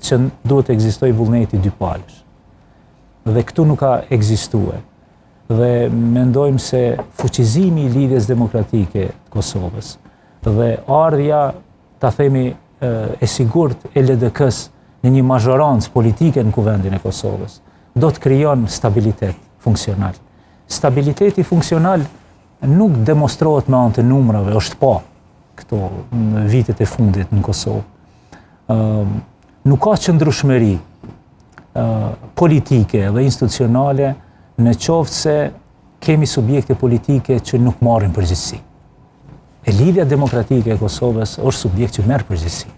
që duhet të ekzistojë vullneti dypalësh. Dhe këtu nuk ka ekzistue. Dhe mendojmë se fuqizimi i Lidhjes Demokratike të Kosovës dhe ardhja, ta themi, e sigurt e LDK-së në një mazhorancë politike në Kuvendin e Kosovës, do të krijon stabilitet funksional. Stabiliteti funksional nuk demonstrohet me anë të numrave, është pa këto në vitet e fundit në Kosovë. Nuk ka qëndrueshmëri politike dhe institucionale në qoftë se kemi subjekte politike që nuk marrin përgjegjësi. E Lidhja Demokratike e Kosovës është subjekt që merr përgjegjësi.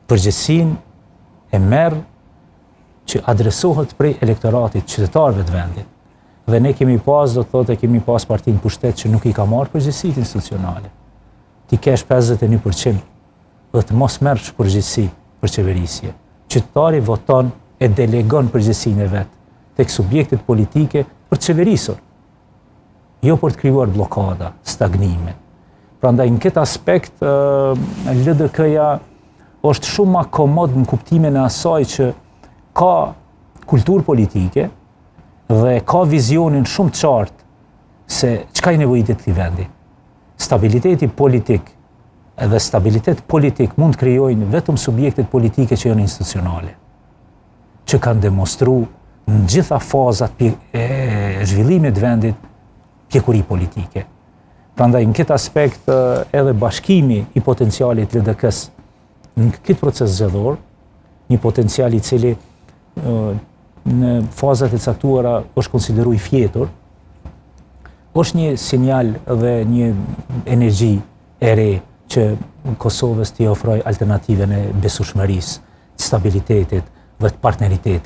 Përgjegjësinë e merr që adresohet prej elektoratit qytetarëve të vendit. Dhe ne kemi pas, do të thotë, kemi pas partinë pushtet që nuk i ka marrë përgjegjësitë institucionale. T'i kesh 51% dhe të mos merrsh përgjegjësi për qeverisje. Qytetari voton e delegon përgjegjësinë e vet tek subjektet politike për të qeverisur, jo për të krijuar bllokada, stagnime. Prandaj në këtë aspekt LDK-ja është shumë ma komod në kuptimin e asaj që ka kulturë politike dhe ka vizionin shumë të qartë se çka i nevojitet këtij vendi. Stabiliteti politik edhe stabilitet politik mund të krijojnë vetëm subjektet politike që janë institucionale, që kanë demonstru në gjitha fazat e zhvillimit të vendit pjekuri politike. Prandaj në këtë aspekt edhe bashkimi i potencialit LDK-së në këtë proces zgjedhor, një potencial i cili në fazat e caktuara është konsideru i fjetur, është një sinjal dhe një energji e re që Kosovës t'i ofrojë alternativën e besueshmërisë, të stabilitetit dhe të partneritetit.